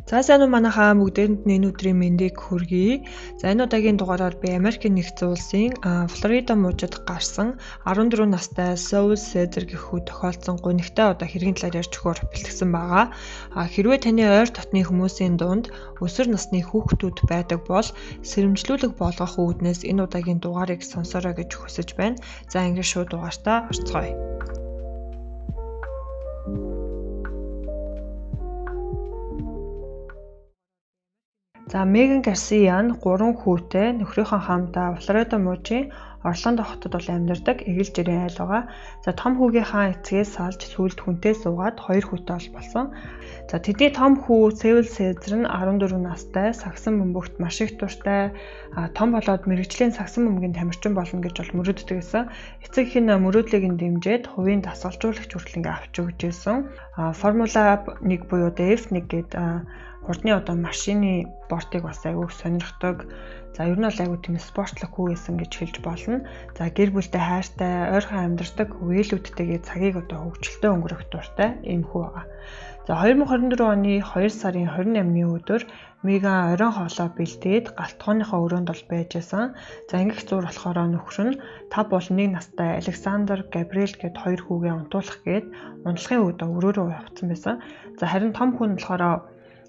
За сайн уу манайхаа бүгдээрэнд нь энэ өдрийн мэндийг хүргэе. За энэ удаагийн дугаараар би Америкийн нэгдсэн улсын Флорида мужид гарсан 14 настай Soul Caesar гэх хүү тохиолдсон гунигтай одоо хэргийн талаар ярьж өгөхөөр бэлтгэсэн байгаа. Хэрвээ таны ойр дотны хүмүүсийн дунд өсвөр насны хүүхдүүд байдаг бол сэрэмжлүүлэг болгох үүднээс энэ удаагийн дугаарыг сонсоорой гэж хүсэж байна. За ингээд шууд дугаартаа орцгоё. За Меган Гарсиа нь 3 хүүтэй нөхрийнхөө хамтаа Флорида мужийн Орландо хотод бол амьдардаг эгэл жирийн айл байгаа. За том хүүгийнхаа эцгээс салж сүүлд хүнтэй суугаад 2 хүүтэй бол болсон. За тэдний том хүү Севил Сезер нь 14 настай, сагсан бөмбөгт маш их дуртай, том болоод мэргэжлийн сагсан бөмбөгийн тамирчин болно гэж бол мөрөөддөг гэсэн. Эцэг эх нь мөрөөдлийг нь дэмжиж хувийн дасгалжуулагч хүртэл ингээ авч өгч ирсэн. Формула 1 буюу F1 гээд хурдны одоо машины бортыг бас айгүй сонирхдог. За ер нь бол айгүй тийм спортлог хүү байсан гэж хэлж болно. За гэр бүлтэй хайртай, ойрхон амьдардаг үеэлүүдтэйгээ цагийг одоо хөгжилтэй өнгөрөх дуртай ийм хүү байгаа. За 2024 оны 2 сарын 28-ны өдөр Меган оройн хоолоо бэлдээд галтгооныхоо өрөөнд бол байж байсан. За ингэх зур болохоор нөхөр нь 5 болон 1 настай Александр Габриэл гээд хоёр хүүгээ унтуулах гээд унтлахын үед өрөө рүү явцсан байсан. За харин том хүн нь болохоор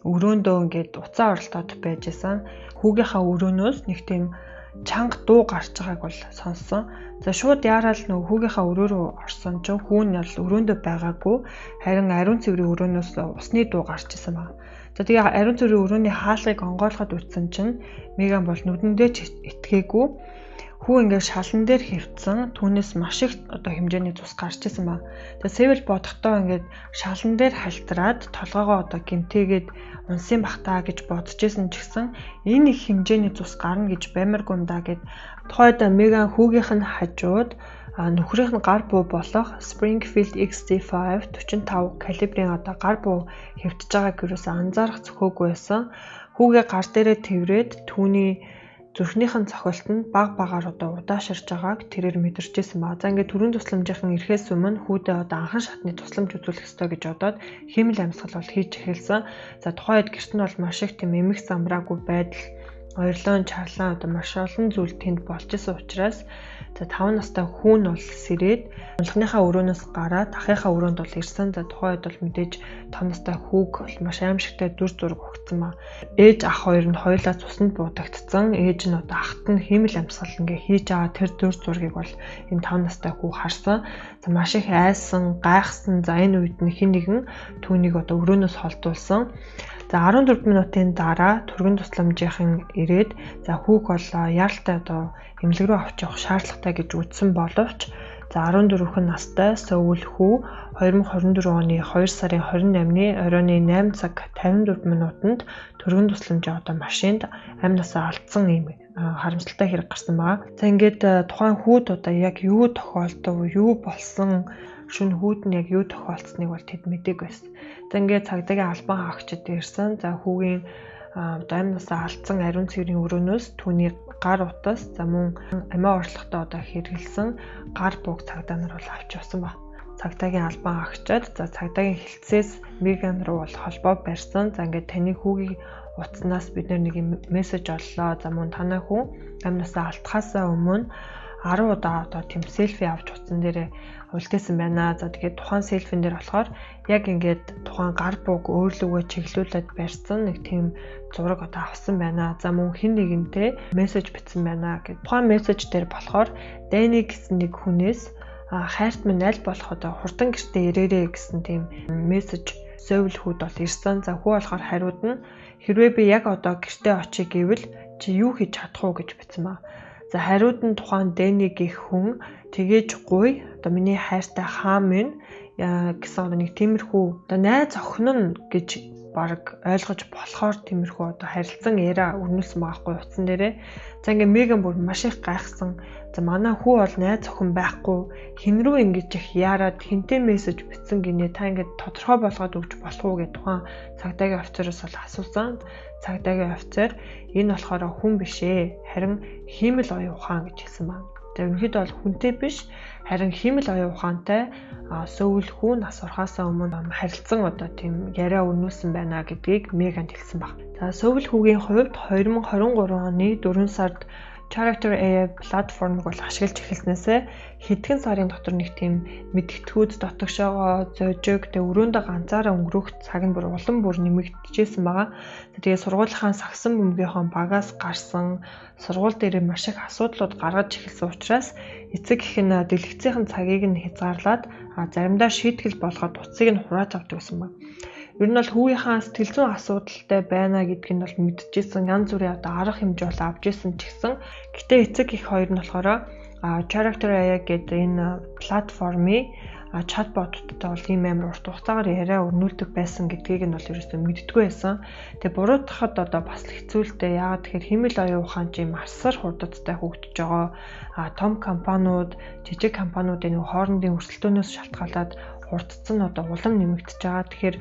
өрөөндөө ингээд уцаа оролдоод байж байсан. Хүүгийнхаа өрөөнөөс нэг тийм чанга дуу гарч байгааг бол сонссон. За шууд яарал нөгөө хүүгийнхаа өрөө рүү орсон чинь хүү нь бол өрөөндөө байгаагүй. Харин ариун цэврийн өрөөнөөс усны дуу гарч исэн байна. За тэгээ ариун цэврийн өрөөний хаалгыг онгойлгоход үтсэн чинь Меган бол нүдэндээ ч итгээгүй. Хүү ингээд шалан дээр хэвтсэн. Түүнээс маш их одоо хэмжээний цус гарч исэн ба. Тэгээ Сэвэл бодохдоо ингээд шалан дээр халтраад толгоогоо одоо гимтээгээд унсын бахтаа гэж бодож исэн ч гэсэн энэ их хэмжээний цус гарна гэж баймаргүй юм да гэд тухайд Меган хүүгийнх нь хажууд нөхрийнх нь гар буу болох Springfield XD5 45 калибрын одоо гар буу хэвтэж байгааг юусаа анзаарах зөхөөгүй байсан. Хүүгээ гар дээрээ тэврээд түүний зүрхнийх нь цохилт нь баг багаар одоо удаашарч байгааг тэрээр мэдэрч исэн ба. За ингээд төрийн тусламжийнхан ирэхээс өмнө хүүдээ одоо анхан шатны тусламж үзүүлэх ёстой гэж бодоод хиймэл амьсгал бол хийж эхэлсэн. За тухайн үед гэрт нь бол маш их тийм эмх замраагүй байдал, ойрлон, чарлан одоо маш олон зүйл тэнд болж исэн учраас за 5 настай хүү нь бол сэрээд унлахныхаа өрөөнөөс гараад ахынхаа өрөөнд бол ирсэн. За тухайн үед бол мэдээж 5 настай хүүг бол маш аимшигтай дүр зураг өгсөн ба. Ээж ах хоёр нь хоёулаа цуснд буудагдсан. Ээж нь одоо ахт нь хиймэл амьсгал ингээ хийж байгаа тэр дүр зургийг бол энэ 5 настай хүү харсан. За маш их айсан, гайхсан. За энэ үед нь хэн нэгэн түүнийг одоо өрөөнөөс холдуулсан. За 14 минутын дараа түргэн тусламжийнхан ирээд за хүүг бол яаралтай одоо эмнэлэг рүү авч явах шаардлагатай гэж үзсэн боловч за 14 настай Сөүл хүү 2024 оны 2 сарын 28-ны оройн 8 цаг 54 минутанд түргэн тусламжийн одоо машинд амь насаа алдсан ийм харамсалтай хэрэг гарсан байгаа. За ингээд тухайн хүүд одоо яг юу тохиолдов, юу болсон, шүн хүүд нь яг юу тохиолдсныг бол тэд мдээгүй байсан. За ингээд цагдаагийн албан хаагчид ирсэн. За хүүгийн одоо амь насаа алдсан ариун цэврийн өрөөнөөс түүний гар утас, за мөн амиа орлохдоо одоо хэрэглэсэн гар бууг цагдаа нар бол авч явсан ба. Цагдаагийн албан хаагчид за цагдаагийн хэлцээс Меган руу бол холбоо барьсан. За ингээд таны хүүгийн утаснаас бид нэг мессеж оллоо. За мөн танай хүн амь насаа алдахаасаа өмнө 10 удаа одоо тийм селфи авч утсан дээрээ үлдээсэн байна. За тэгээд тухайн селфин дээр болохоор яг ингээд тухайн гар бууг өөрлөгөө чиглүүлээд барьсан нэг тийм зураг одоо авсан байна. За мөн хэн нэгэнтэй мессеж бичсэн байна гэд. Тухайн мессеж дээр болохоор Дани гэсэн нэг хүнээс хайрт минь аль болох одоо хурдан гэртээ ирээрээ гэсэн тийм мессеж Сөүл хүүд бол ирсэн. За хүү болохоор хариуд нь хэрвээ би яг одоо гэртээ очие гэвэл чи юу хийж чадах уу гэж бичсэн ба. За хариуд нь тухайн Дэни гэх хүн тэгээж гуй одоо миний хайртай хаан минь гэсэн одоо нэг тиймэрхүү одоо найз охин нь гэж баг ойлгож болохоор тиймэрхүү одоо харилцан яриа өрнүүлсэн байгаа хгүй утсан дээрээ. За ингээ Меган бүр маш их гайхсан. За манай хүү бол найз охин байхгүй хэн рүү ингэж их яарад хэнтэй мессеж бичсэн гинэ, та ингээд тодорхой болгоод өгч болох уу гэж тухайн цагдаагийн офицероос бол асуусан. Цагдаагийн офицер энэ болохоор хүн биш ээ, харин хиймэл оюун ухаан гэж хэлсэн байна. За ерөнхийдөө бол хүнтэй биш харин хиймэл оюун ухаантай Сөүл хүү нас орохоос өмнө харилцан одоо тийм яриа өрнүүлсэн байна гэдгийг Меган хэлсэн баг. За Сөүл хүүгийн хувьд 2023 оны 4 сард Character AI платформыг бол ашиглаж эхэлснээсээ хэдхэн сарын дотор нэг тийм мэдгэдэггүйд дотогшоогоо зожиг тэгээ өрөөндөө ганцаараа өнгөрөх цаг нь бүр улам бүр нэмэгдэжсэн байгаа. Тэгээ сургуулийнхаа сагсан бөмбөгийнхөө багаас гарсан сургууль дээрээ маш их асуудлууд гаргаж эхэлсэн учраас эцэг эх нь дэлгэцийн цагийг нь хязгаарлаад заримдаа шийтгэл болгоод утсыг нь хурааж авдаг гэсэн байна. Ер нь бол хүүгийнхаа сэтгэл зүйн асуудалтай байна гэдгийг нь бол мэдчихсэн, янз бүрийн одоо арга хэмжээ бол авч ирсэн ч гэсэн гэтээ эцэг эх хоёр нь болохоор Character AI гэдэг энэ платформын чатботтой бол ийм амар урт хугацаагаар яриа өрнүүлдэг байсан гэдгийг нь бол ерөөсөө мэддэггүй байсан. Тэгээ буруутгахад одоо бас л хэцүү л дээ. Яагаад тэгэхээр хиймэл оюун ухаан чинь асар хурдтай хөгжиж байгаа. Том компаниуд, жижиг компаниудын нэг хоорондын өрсөлдөөнөөс шалтгаалаад хурдцсан нь одоо улам нэмэгдэж байгаа. Тэгэхээр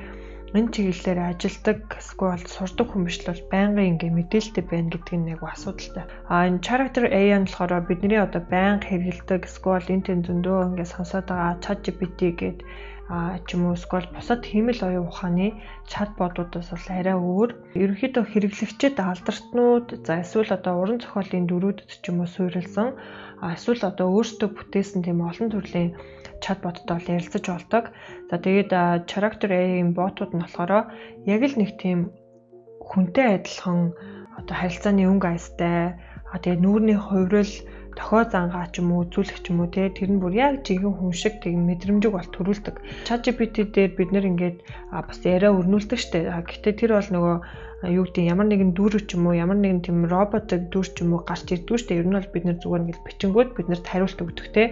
энэ чиглэлээр ажилдаг эсвэл сурдаг хүмүүс л бол байнгын ингээ мэдээлэлтэй байна гэдэг нь нэг асуудалтай. Энэ Character AI нь болохоор бидний одоо байнга хэрэглэдэг эсвэл энэ тэн зөндөө ингээ сонсоод байгаа ChatGPT гэдэг ч юм уу эсвэл бусад хиймэл оюун ухааны чатботуудаас бол арай өөр. Ерөнхийдөө хэрэглэгчид алдартнууд, за эсвэл одоо уран зохиолын дүрүүдэд ч юм уу суурилсан, эсвэл одоо өөрсдөө бүтээсэн тийм олон төрлийн чатботтой бол ярилцаж болдог. За тэгээд Character AI-ийн ботууд нь болохоор яг л нэг тийм хүнтэй адилхан одоо харилцааны өнгө аястай, тэгээд нүүрний хувирал, дохио зангаа ч юм уу үзүүлэх ч юм уу те тэр нь бүр яг жинхэнэ хүн шиг тийм мэдрэмжийг бол төрүүлдэг. ChatGPT дээр бид нэр ингээд бас яриа өрнүүлдэг штэ. Гэхдээ тэр бол нөгөө юу гэдэг ямар нэгэн дүр ч юм уу ямар нэгэн тийм роботыг дүр ч юм уу гарч ирдгүй штэ. Ер нь бол бид нэр зүгээр ингээд бичингүүд бид нарт хариулт өгдөг те.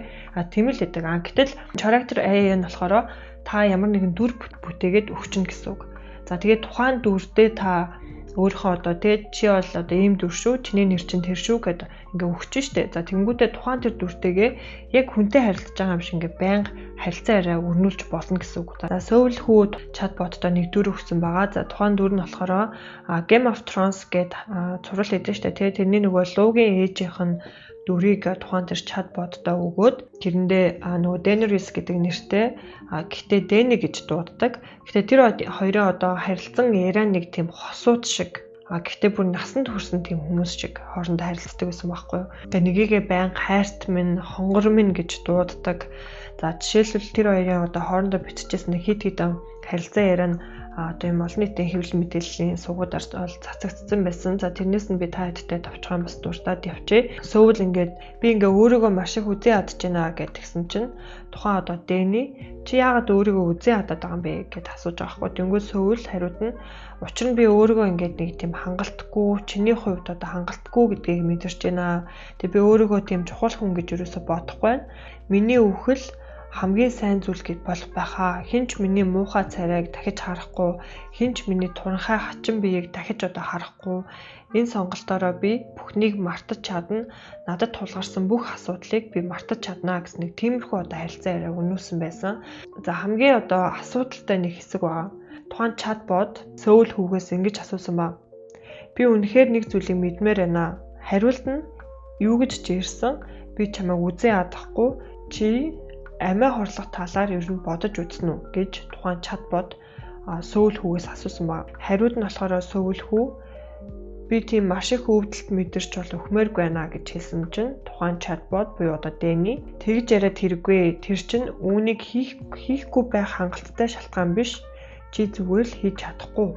Тийм л байдаг. Гэтэл Character AI нь болохоор та ямар нэгэн дүр бүтээгээд өгчнө гэсэн үг. За тэгээд тухайн дүрдээ та өөрийнхөө одоо тий чи бол одоо ийм дүр шүү, чиний нэр чинь тэр шүү гэд ингээ өгч штэ. За тэнгүүтээ тухайн тэр дүртэйгээ яг хүнтэй харилцаж байгаа юм шиг ингээ байнга харилцаа яриа өрнүүлж болно гэсэн үг. За Сөүл хүү чатботтой нэг дүр өгсөн байгаа. За тухайн дүр нь болохоор Game of Thrones гэд цуврал хийдэж штэ. Тий тэрний нөгөө луугийн ээжийнх нь дүрийг тухайн тэр чатботтой өгөөд тэрэндээ нөгөө Daenerys гэдэг нэртэй, гэхдээ Dany гэж дууддаг. Гэхдээ тэр хоёрын одоо харилцан яриа нэг тийм хосууд шиг, гэхдээ бүр насанд хүрсэн тийм хүмүүс шиг хоорондоо харилцдаг байсан байхгүй юу. Тэгээ нэгийгээ байнга хайрт минь, хонгор минь гэж дууддаг. За жишээлбэл тэр хоёрын одоо хоорондоо биччихсэн хит хитэн харилцан яриа нь одоо юм олон нийтийн хэвлэл мэдээллийн сувгуудаар бол цацагдсан байсан. За тэрнээс нь би та хэдтэй товчхон бас дуртад явчихъя. Сөүл ингээд би ингээ өөрийгөө маш их үзэн ядаж байна гэд тэгсэн чинь тухайн одоо Дэни чи яагаад өөрийгөө үзэн ядаад байгаа юм бэ гэд асууж байгаа хгүй. Тэнгүүд Сөүл хариуд нь учир нь би өөрийгөө ингээд нэг тийм хангалтгүй, чиний хувьд одоо хангалтгүй гэдгийг мэдэрч байна. Тэгээ би өөрийгөө тийм чухал хүн гэж юусоо бодохгүй байна. Миний үхэл хамгийн сайн зүйл гэж болох байхаа. Хинч миний муухай царайг дахиж харахгүй, хинч миний туранхай хачин биеийг дахиж одоо харахгүй. Энэ сонголтоороо би бүхнийг мартаж чадна. Надад тулгарсан бүх асуудлыг би мартаж чадна гэсэн нэг тиймэрхүү одоо харилцаа яриаг өнөөсөн байсан. За хамгийн одоо асуудалтай нэг хэсэг байгаа. Тухайн чатбот Сөүл хүүгээс ингэж асуусан ба. Би үнэхээр нэг зүйлийг мэдмээр байна. Хариулт нь юу гэж чи ирсэн? Би чамайг үзэн ядахгүй. Чи амиа хорлох талаар ер нь бодож үзсэн үү гэж тухайн чатбот Сөүл хүүгээс асуусан ба. Хариуд нь болохоор Сөүл хүү би тийм маш их өвдөлт мэдэрч бол өхмөөргүй байна гэж хэлсэн чинь тухайн чатбот буюу одоо Дэни тэгж яриад хэрэггүй. Тэр чинь үүнийг хийхгүй байх хангалттай шалтгаан биш. Чи зүгээр л хийж чадахгүй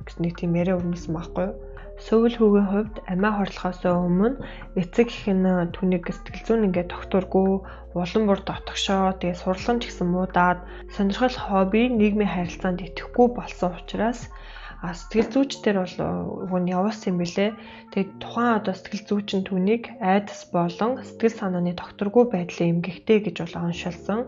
гэсэн нэг тийм яриа өрнөсөн байхгүй юу? Сөүл хүүгийн хувьд амиа хорлохоос өмнө эцэг эх нь түүнийг сэтгэл зүйн ингээд тогтворгүй, улам бүр дотогшоо, тэгээ сурлан ч гэсэн муудаад сонирхол, хобби, нийгмийн харилцаанд итгэхгүй болсон учраас сэтгэл зүйчдэр бол уг нь явуулсан юм билэ. Тэгээд тухайн одоо сэтгэл зүйч нь түүнийг айдас болон сэтгэл санааны тогтворгүй байдлын эмгэгтэй гэж бол оншилсан.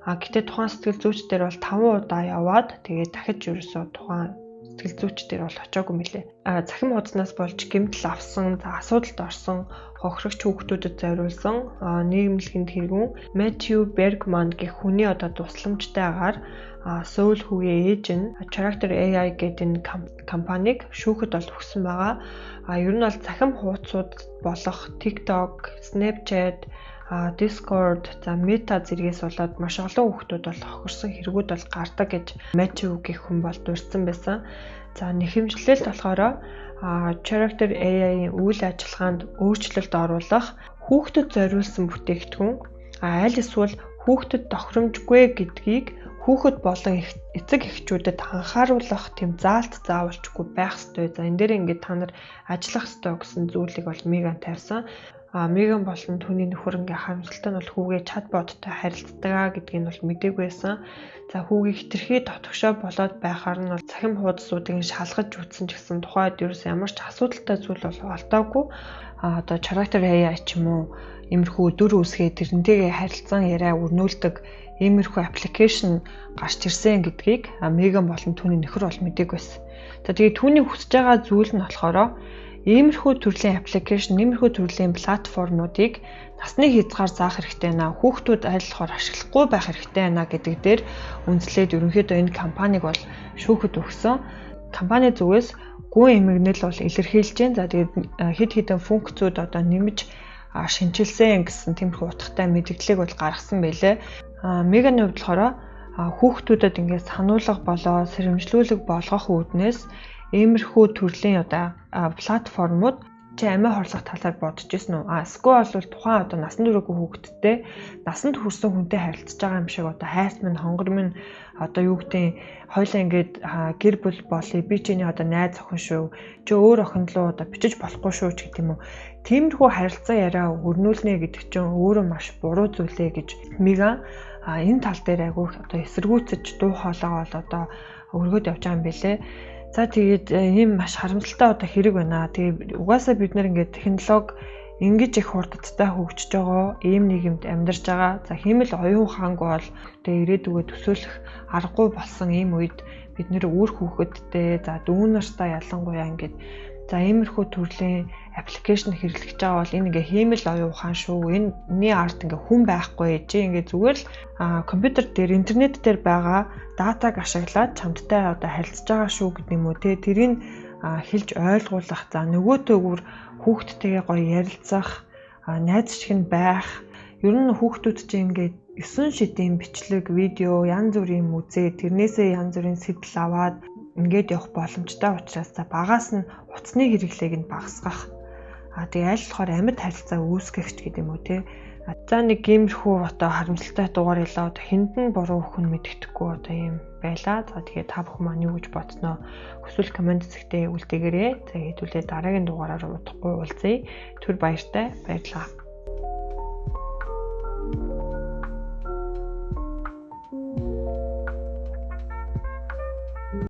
Гэтэ тухайн сэтгэл зүйчдэр бол 5 удаа яваад тэгээд дахиж ерөөсөө тухайн сэтгэл зүйчдэр бол очоогүй мөлий. Цахим хуудаснаас болж гэмтэл авсан, за асуудалд орсон хохирогч хүүхдүүдэд зориулсан нийгэмлэгийн тэргүүн Matthew Bergman гэх хүний одоо тусламжтайгаар Сөүл хүүгийн ээж нь Character AI гэдэг энэ компанийг шүүхэд бол өгсөн байгаа. Ер нь бол цахим хуудасууд болох TikTok, Snapchat, Discord, за Meta зэргээс болоод маш олон хүүхдүүд бол хохирсон хэрэгүүд бол гардаг гэж Matthew гэх хүн бол дурдсан байсан. За нэхэмжлэлт болохоор Character AI-ийн үйл ажиллагаанд өөрчлөлт оруулах, хүүхдэд зориулсан бүтээгдэхүүн аль эсвэл хүүхдэд тохиромжгүй гэдгийг хүүхэд болон эцэг эхчүүдэд анхааруулах тийм заалт заавалчгүй байх ёстой. За энэ дээр ингээд та нар ажиллах ёстой гэсэн зүйлийг бол Меган тавьсан. Меган болон түүний нөхөр ингээ харамсалтай нь бол хүүгээ чатботтой харилцдаг гэдгийг нь бол мдээгүй байсан. За хүүгийг хитрхи дотгошоо болоод байхаар нь бол цахим хуудасуудыг шалгаж үзсэн ч гэсэн тухайд ерөөс ямар ч асуудалтай зүйл бол олдоогүй. Одоо character AI ч юм уу иймэрхүү дүр үүсгээ тэрнтэйгээ харилцан яриа өрнүүлдэг иймэрхүү аппликейшн гарч ирсэн гэдгийг Меган болон түүний нөхөр бол мдээгүй байсан. За тэгээ түүний хүсэж байгаа зүйл нь болохоор иймэрхүү төрлийн аппликейшн, иймэрхүү төрлийн платформуудыг насны хязгаар заах хэрэгтэй байна. Хүүхдүүд аль болохоор ашиглахгүй байх хэрэгтэй байна гэдэг дээр үндэслээд ерөнхийдөө энэ компаниг бол шүүхэд өгсөн. Компани зүгээс гүн эмгэнэл бол илэрхийлж байна. За тэгээд хэд хэдэн функцүүд одоо нэмж шинчилсэн гэсэн тиймэрхүү утгатай мэдээллийг бол гаргасан байлээ. Меганы хувьд болохоор хүүхдүүдэд ингээд сануулга болоо сэрэмжлүүлэг болгох үүднээс иймэрхүү төрлийн одоо платформуд чи амиа хорлох талаар бодож ирсэн үү? Эсвэл бол тухайн одоо насан туршаагүй хүүхэдтэй насанд хүрсэн хүнтэй харилцаж байгаа юм шиг одоо хайрт минь, хонгор минь одоо юу гэдэг хоёлаа ингээд гэр бүл болъё. Би чиний одоо найз охин шүү. Чи өөр охин руу одоо бичиж болохгүй шүү ч гэдэг юм уу. Тиймэрхүү харилцаа яриа өрнүүлнэ гэдэг чинь өөрөө маш буруу зүйлээ гэж Меган энэ тал дээр айгүй одоо эсэргүүцэж дуу хоолойгоо бол одоо өргөөд явж байгаа юм билэ. За тэгээд ийм маш харамсалтай одоо хэрэг байна. Тэгээд угаасаа бид нэр ингээд технологи ингэж их хурдтай хөгжиж байгаа, ийм нийгэмд амьдарч байгаа. За хиймэл оюун ухаанг бол тэгээ ирээдүгөө төсөөлөх аргагүй болсон ийм үед бид нэр үр хүүхэдтэй, за дүү нартай ялангуяа ингээд за иймэрхүү төрлийн аппликейшн хэрэглэж байгаа бол энэ ингээ хиймэл оюун ухаан шүү. Энэний ард ингээ хүн байхгүй. Чи ингээ зүгээр л компьютер дээр, интернет дээр байгаа датаг ашиглаад чамдтай одоо харилцаж байгаа шүү гэдэг юм уу те. Тэрийг хэлж ойлгуулах, за нөгөөтэйгүр хүүхдтэйгээ гоё ярилцах, найз шиг нь байх. Ер нь хүүхдүүд чинь ингээд 9 шидийн бичлэг, видео, янз бүрийн юм үзээ, тэрнээсээ янз бүрийн сэтэл аваад ингээд явах боломжтой учраас за багаас нь утасны хэрэглээг нь багасгах. Тэгээ аль болохоор амьд харилцаа үүсгэх ч гэдэг юм уу те. За нэг иймэрхүү одоо харамсалтай дугаар илаа одоо хүнд нь буруу хүн мэддэхгүй одоо ийм байлаа. За тэгээ та бүхэн маань юу гэж бодсноо хүсвэл коммент хэсэгтээ үлдээгээрэй. За хэдүүлээ дараагийн дугаараар удахгүй уулзъя. Түр баяртай. Баярлалаа.